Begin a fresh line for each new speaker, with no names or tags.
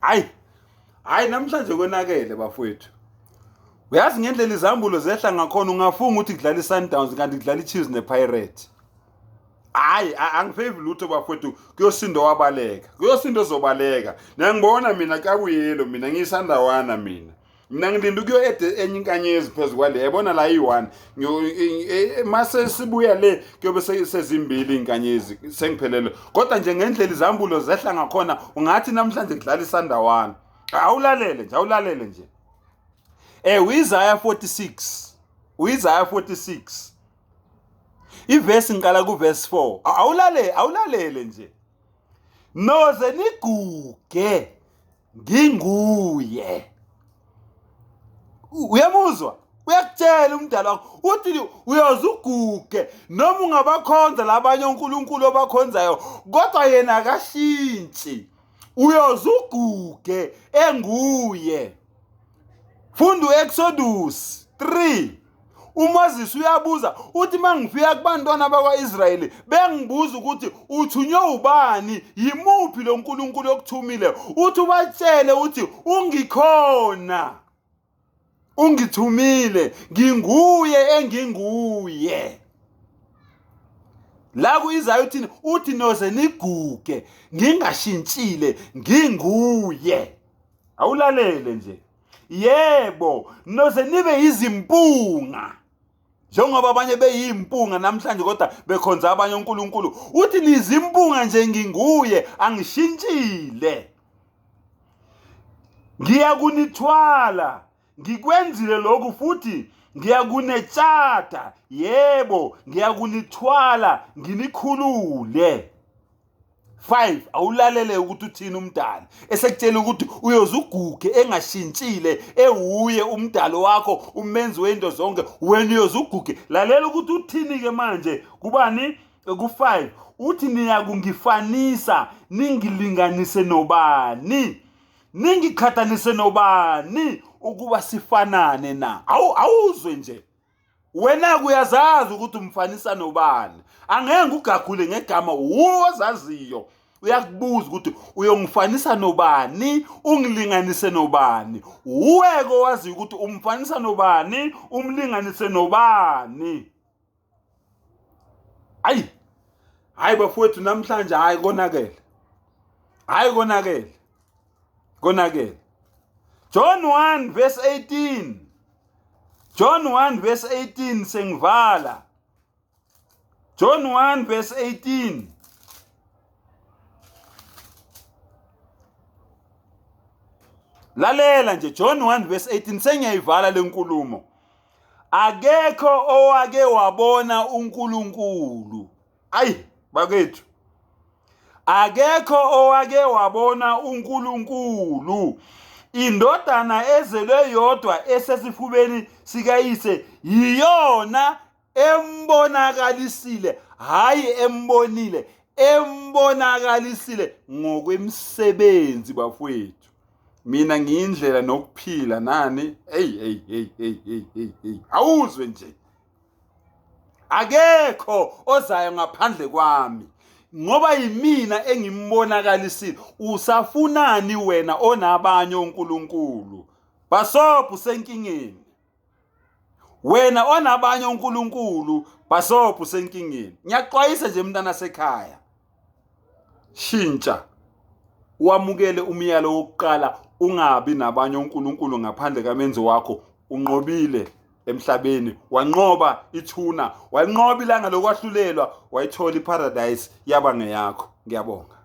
Hayi. Hayi namhlanje konakele bafowethu. Uyazi ngendlela izambulo zehla ngakhona ungafunga ukuthi kudlala iSundowns kanti kudlala iChiefs nePirates. Hayi angifevi lutho bafowethu kuyosinda wabaleka. Kuyosinda ozobaleka. Niyangibona mina kabuyelo mina ngiyisandawana mina. Mina ngilinda ukuyo enye inkanyezi phezu kwale yabona la iyi-one mase sibuya le kuyobe sezimbili iy'nkanyezi sengiphelele kodwa nje ngendlela izambulo zehla ngakhona ungathi namhlanje kudlala isandawana awulalele nje awulalele nje uIsaya 46 uIsaya 46 ivesi ngiqala kuvesi 4 awulalele awulalele nje noze niguge nginguye uyamuzwa uyakutshela umdala wakho uthi uyoze uguge noma ungabakhonza labanye onkulunkulu obakhonzayo kodwa yena akashintshi uyoze uguge enguye funda u-exodus 3 uMoses uyabuza uthi mangifika kubantwana bakwaIsrayeli bengibuza ukuthi uthunywe ubani yimuphi lo nkulunkulu okuthumile uthi ubatshele uthi ungikhona ungithumile nginguye enginguye la kuyizayo uthini uthi noze niguge ngingashintshile nginguye awulalele nje yebo noze nibe izimpunga njengoba abanye beyimpunga namhlanje kodwa bekhonza abanye uNkulunkulu uthi nizimpunga nje nginguye angishintshile ngiyakunithwala ngikwenzile lokhu futhi ngiyakunetshata yebo ngiyakunithwala nginikhulule 5 awulalele ukuthi uthini umdali esekutshela ukuthi uyoze uguge engashintshile ewuye umdali wakho umenzi wento zonke wena uyoze uguge lalela ukuthi uthini ke manje kubani ku-5 uthi niyakungifanisa ningilinganise nobani ningiqhathanise nobani ukuba sifanane na awu awuzwe nje wena kuyazazi ukuthi umfanisa nobani angeke ngugagule ngegama wuwe ozaziyo uyakubuza ukuthi uyongifanisa nobani ungilinganise nobani uweke owaziyo ukuthi umfanisa nobani umlinganise nobani ayi hayi bafowethu namhlanje hayi konakele hayi konakele konakele John 1 verse 18 John 1 verse 18 sengivala John 1 verse 18 Lalela nje John 1 verse 18 sengiyayivala lenkulumo Akekho owake wabona uNkulunkulu ayi bakwethu akekho owake wabona uNkulunkulu indodana ezelwe yodwa esesifubeni sikayise yiyona embonakalisile hayi embonile embonakalisile ngokwemisebenzi bafowethu mina ngiyindlela nokuphila nani hey hey hey hey hey hey hey awuzwe nje akekho ozayo ngaphandle kwami ngoba yimina engimbonakalisile usafunani wena onabanye onkulunkulu bhasobhu senkingeni wena onabanye onkulunkulu bhasobhu senkingeni ngiyaxwayisa nje mntana sekhaya shintsha wamukele umyalo wokuqala ungabi nabanye onkulunkulu ngaphandle kamenzi wakho unqobile emhlabeni wanqoba ithuna wanqoba ilanga lokwahlulelwa wayithola iparadise yaba ngeyakho ngiyabonga.